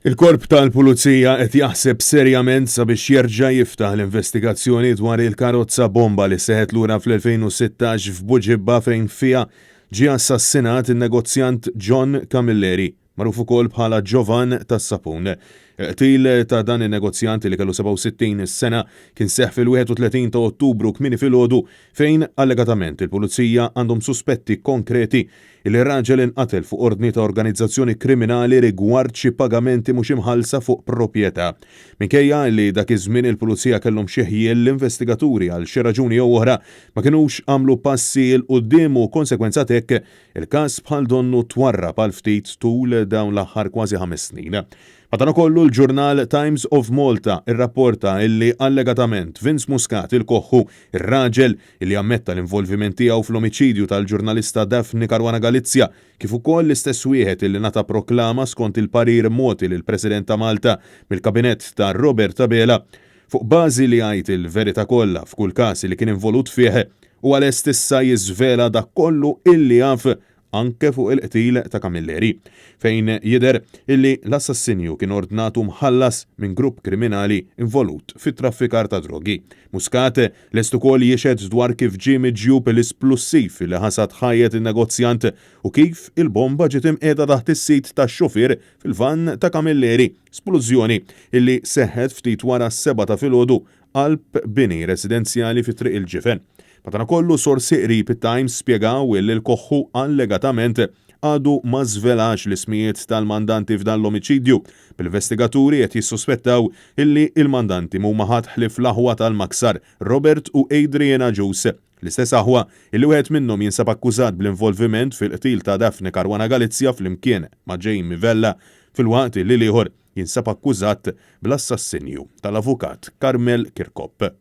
Il-Korp tal-Pulizija qed jaħseb serjament sabiex jerġa' jiftaħ l-investigazzjoni dwar il-karozza bomba li seħħet lura fl-2016 f'Buġibba fejn fiha ġie assassinat in-negozjant John Camilleri, magħruf ukoll bħala Giovan tas-Sapun. Il-qtil ta' dan in-negozjant li kellu 67 sena kien seħħ fil-31 ta' Ottubru kmieni filgħodu fejn allegatament il-Pulizija għandhom suspetti konkreti Illi r-raġel inqatel fuq ordni ta' organizzazzjoni kriminali rigward xi pagamenti mhux imħallsa fuq proprjetà. Minkejja illi dak iż-żmien il-Pulizija kellhom xi ħjiel, l-investigaturi għal xi raġuni jew oħra ma kinux għamlu passi 'l quddiem u konsegwenza t'hekk il-każ bħal donnu twarrab għal ftit tul dawn l-aħħar kważi ħames snin. Madankollu l-ġurnal Times of Malta rrapporta illi allegatament Vince Muscat il-Koħħu, ir-raġel illi ammetta l-involviment tiegħu fl-omiċidju tal-ġurnalista Daphne Caruana Galizia, kif ukoll l-istess wieħed illi ngħata proklama skont il-parir mogħti lill-President ta' Malta mill-Kabinett ta' Robert Abela, fuq bażi li jgħid il-verità kollha f'kull każ illi kien involut fih, huwa lest issa jiżvela dak kollu illi jaf anke fuq il-qtil ta' Camilleri, fejn jidher illi l-assassinju kien ordnat u mħallas minn grupp kriminali involut fit-traffikar ta' drogi. Muscat lest ukoll jixhed dwar kif ġie miġjub l-isplussiv li ħasad ħajjet in-negozjant u kif il-bomba ġiet imqiegħda taħt is-seat tax-xufier fil-vann ta' Camilleri, splużjoni illi seħħet ftit wara s-sebgħa ta' filgħodu qalb bini residenzjali fi Triq il-Ġifen. Madankollu, sorsi qrib it-Times spjegaw li l-Koħħu allegatament għadu ma żvelax l-ismijiet tal-mandanti f'dan l-omiċidju, bl-investigaturi qed jissuspettaw illi l-mandanti m'huma ħadd ħlief l-aħwa tal-Maksar, Robert u Adrian Agius, l-istess aħwa illi wieħed minnhom jinsab akkużat bl-involviment fil-qtil ta' Daphne Caruana Galizia flimkien ma' Jamie Vella, filwaqt illi l-ieħor jinsab akkużat bl-assassinju tal-avukat Carmel Kirkop.